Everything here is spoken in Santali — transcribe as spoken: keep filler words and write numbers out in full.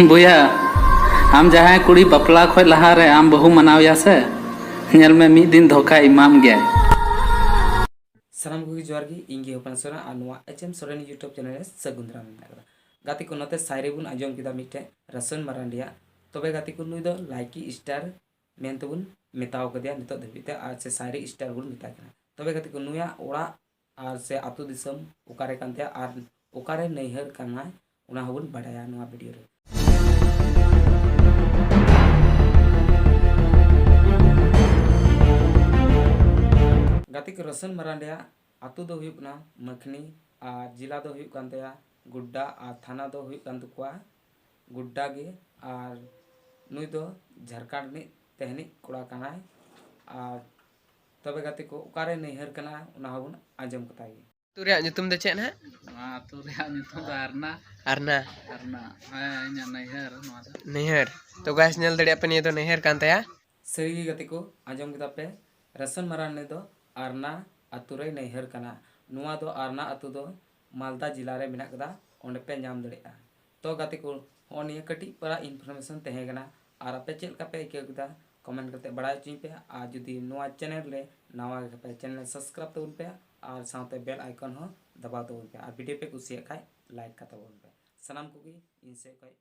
ᱵᱚᱭᱦᱟ, ᱟᱢ ᱡᱟᱦᱟᱸᱭ ᱠᱩᱲᱤ ᱵᱟᱯᱞᱟ ᱠᱷᱚᱡ ᱞᱟᱦᱟᱨᱮ ᱟᱢ ᱵᱟᱹᱦᱩ ᱢᱟᱱᱟᱣ ᱮᱭᱟ ᱥᱮ, ᱧᱮᱞ ᱢᱮ ᱢᱤᱫ ᱫᱤᱱ ᱫᱷᱳᱠᱟᱭ ᱮᱢᱟᱢ ᱜᱮᱭᱟ᱾ ᱥᱟᱱᱟᱢ ᱠᱚᱜᱮ ᱡᱚᱦᱟᱨ ᱜᱮ, ᱤᱧ ᱜᱮ ᱦᱚᱯᱚᱱ ᱥᱚᱨᱮᱱ ᱟᱨ ᱱᱚᱣᱟ H M Soren YouTube channel ᱨᱮ ᱥᱟᱹᱜᱩᱱ ᱫᱟᱨᱟᱢ ᱢᱮᱱᱟᱜ ᱠᱟᱫᱟ᱾ ᱜᱟᱛᱮ ᱠᱚ, ᱱᱚᱛᱮ ᱥᱟᱭᱨᱤ ᱵᱚᱱ ᱟᱸᱡᱚᱢ ᱠᱮᱫᱟ ᱢᱤᱫᱴᱮᱱ ᱨᱟᱥᱚᱱ ᱢᱟᱨᱟᱱᱰᱤᱭᱟᱜ᱾ ᱛᱚᱵᱮ ᱜᱟᱛᱮ ᱠᱚ, ᱱᱩᱭ ᱫᱚ ᱞᱟᱭᱠᱤ ᱥᱴᱟᱨ ᱢᱮᱱᱛᱮᱵᱚᱱ ᱢᱮᱛᱟᱣ ᱠᱟᱫᱮᱭᱟ ᱱᱤᱛᱚᱜ ᱫᱷᱟᱹᱵᱤᱡ ᱛᱮ, ᱟᱨ ᱥᱮ ᱥᱟᱭᱨᱤ ᱥᱴᱟᱨ ᱵᱚᱱ ᱢᱮᱛᱟᱭ ᱠᱟᱱᱟ᱾ ᱛᱚᱵᱮ ᱜᱟᱛᱮ ᱠᱚ, ᱱᱩᱭᱟᱜ ᱚᱲᱟᱜ ᱟᱨ ᱥᱮ ᱟᱹᱛᱩ ᱫᱤᱥᱚᱢ ᱚᱠᱟᱨᱮ ᱠᱟᱱ ᱛᱟᱭᱟ ᱟᱨ ᱚᱠᱟᱨᱮ ᱱᱟᱹᱭᱦᱟᱹᱨ ᱠᱟᱱᱟᱭ, ᱚᱱᱟ ᱦᱚᱸᱵᱚᱱ ᱵᱟᱰᱟᱭᱟ ᱱᱚᱣᱟ ᱵᱷᱤᱰᱤᱭᱳ ᱨᱮ᱾ ᱜᱟᱛᱮ ᱠᱚ, ᱨᱚᱥᱚᱱ ᱢᱟᱨᱟᱱᱰᱤᱭᱟᱜ ᱟᱹᱛᱩ ᱫᱚ ᱦᱩᱭᱩᱜ ᱠᱟᱱᱟ ᱢᱟᱹᱠᱷᱱᱤ, ᱟᱨ ᱡᱮᱞᱟ ᱫᱚ ᱦᱩᱭᱩᱜ ᱠᱟᱱ ᱛᱟᱭᱟ ᱜᱳᱰᱰᱟ, ᱟᱨ ᱛᱷᱟᱱᱟ ᱫᱚ ᱦᱩᱭᱩᱜ ᱠᱟᱱ ᱛᱟᱠᱚᱣᱟ ᱜᱳᱰᱰᱟ ᱜᱮ᱾ ᱟᱨ ᱱᱩᱭ ᱫᱚ ᱡᱷᱟᱲᱠᱷᱚᱸᱰ ᱨᱤᱱᱤᱡ ᱛᱮᱦᱮᱱᱤᱡ ᱠᱚᱲᱟ ᱠᱟᱱᱟᱭ᱾ ᱟᱨ ᱛᱚᱵᱮ ᱜᱟᱛᱮ ᱠᱚ, ᱚᱠᱟᱨᱮ ᱱᱟᱹᱭᱦᱟᱹᱨ ᱠᱟᱱᱟ, ᱚᱱᱟ ᱦᱚᱸᱵᱚᱱ ᱟᱸᱡᱚᱢ ᱠᱟᱛᱟᱭ ᱜᱮ᱾ ᱟᱹᱛᱩ ᱨᱮᱭᱟᱜ ᱧᱩᱛᱩᱢ ᱫᱚ ᱪᱮᱫ ᱦᱟᱸᱜ? ᱱᱚᱣᱟ ᱟᱹᱛᱩ ᱨᱮᱭᱟᱜ ᱧᱩᱛᱩᱢ ᱫᱚ ᱟᱨᱱᱟ᱾ ᱟᱨᱱᱟ᱾ ᱟᱨᱱᱟ᱾ ᱦᱮᱸ, ᱤᱧᱟᱹᱜ ᱱᱟᱹᱭᱦᱟᱹᱨ ᱱᱚᱣᱟ ᱫᱚ᱾ ᱱᱟᱹᱭᱦᱟᱹᱨ᱾ ᱛᱚ guys, ᱧᱮᱞ ᱫᱟᱲᱮᱭᱟᱜ ᱯᱮ, ᱱᱤᱭᱟᱹ ᱫᱚ ᱱᱟᱹᱭᱦᱟᱹᱨ ᱠᱟᱱ ᱛᱟᱭᱟ᱾ ᱥᱟᱹᱨᱤ ᱜᱮ ᱜᱟᱛᱮ ᱠᱚ, ᱟᱸᱡᱚᱢ ᱠᱮᱫᱟ ᱯᱮ, ᱨᱟᱥᱚᱱ ᱢᱟᱨᱟᱱᱰᱤ ᱫᱚ ᱟᱨᱱᱟ ᱟᱹᱛᱩ ᱨᱮᱭ ᱱᱟᱹᱭᱦᱟᱹᱨ ᱠᱟᱱᱟ᱾ ᱱᱚᱣᱟ ᱫᱚ ᱟᱨᱱᱟ ᱟᱹᱛᱩ ᱫᱚ ᱢᱟᱞᱫᱟ ᱡᱮᱞᱟ ᱨᱮ ᱢᱮᱱᱟᱜ ᱠᱟᱫᱟ, ᱚᱸᱰᱮ ᱯᱮ ᱧᱟᱢ ᱫᱟᱲᱮᱭᱟᱜᱼᱟ᱾ ᱛᱚ ᱜᱟᱛᱮ ᱠᱚ, ᱦᱚᱸᱜᱼᱚ ᱱᱤᱭᱟᱹ ᱠᱟᱹᱴᱤᱡ ᱯᱟᱨᱟ information ᱛᱟᱦᱮᱸ ᱠᱟᱱᱟ, ᱟᱨ ᱟᱯᱮ ᱪᱮᱫ ᱞᱮᱠᱟ ᱯᱮ ᱟᱹᱭᱠᱟᱹᱣ ᱠᱮᱫᱟ, comment ᱠᱟᱛᱮ ᱵᱟᱲᱟᱭ ᱦᱚᱪᱚᱧ ᱯᱮ᱾ ᱟᱨ ᱡᱩᱫᱤ ᱱᱚᱣᱟ channel ᱨᱮ ᱱᱟᱣᱟ ᱜᱮ ᱯᱮ, channel subscribe ᱛᱟᱵᱚᱱ ᱯᱮ ᱟᱨ ᱥᱟᱶᱛᱮ bell icon ᱦᱚᱸ ᱫᱟᱵᱟᱣ ᱛᱟᱵᱚᱱ ᱯᱮ, ᱟᱨ ᱵᱷᱤᱰᱤᱭᱳ ᱯᱮ ᱠᱩᱥᱤᱭᱟᱜ ᱠᱷᱟᱡ like ᱠᱟᱛᱟᱵᱚᱱ ᱯᱮ᱾ ᱥᱟᱱᱟᱢ ᱠᱚᱜᱮ ᱤᱧ ᱥᱮᱫ ᱠᱷᱚᱡ